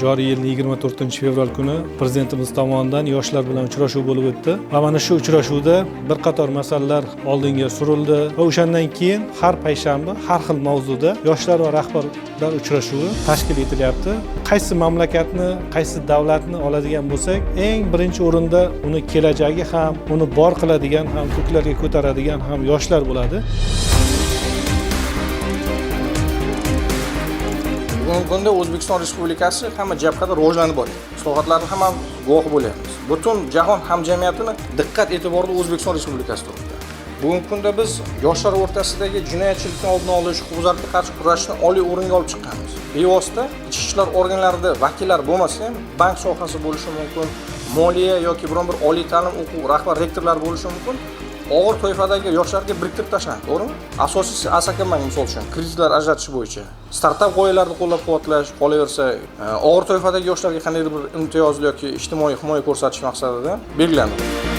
Joriy yilning 24 fevral kuni prezidentimiz tomonidan yoshlar bilan uchrashuv bo'lib o'tdi va mana shu uchrashuvda bir qator masalalar oldinga surildi va o'shandan keyin har payshanba har xil mavzuda yoshlar va rahbarlar uchrashuvi tashkil etilyapti. Qaysi mamlakatni, qaysi davlatni oladigan bo'lsak, eng birinchi o'rinda uni kelajagi ham, uni bor qiladigan ham, ko'klarga ko'taradigan ham yoshlar bo'ladi. Bugungi kunda O'zbekiston Respublikasi hamma jabhada rivojlanib boryapti. Islohotlarni hammamiz guvohi bo'lyapmiz. Butun jahon hamjamiyatini diqqat e'tiborida O'zbekiston Respublikasi turibdi. Bugungi kunda biz yoshlar o'rtasidagi jinoyatchilikni oldini olish, huquqbuzarlikka qarshi kurashni oliy o'ringa olib chiqqanmiz. Bevosita ichki ishlar organlarida vakillar bo'lmasa ham, bank sohasi bo'lishi mumkin, moliya yoki biron bir oliy ta'lim o'quv rahbar rektorlar bo'lishi mumkin. Og'ir toifadagi yoshlarga biriktirib tashlandi, to'g'rimi? Asosiysi Asaka bank misol uchun kreditlar ajratish bo'yicha startap g'oyalarni qo'llab-quvvatlash, qolaversa, og'ir toifadagi yoshlarga qandaydir bir imtiyozli yoki ijtimoiy himoya ko'rsatish maqsadida belgilandi.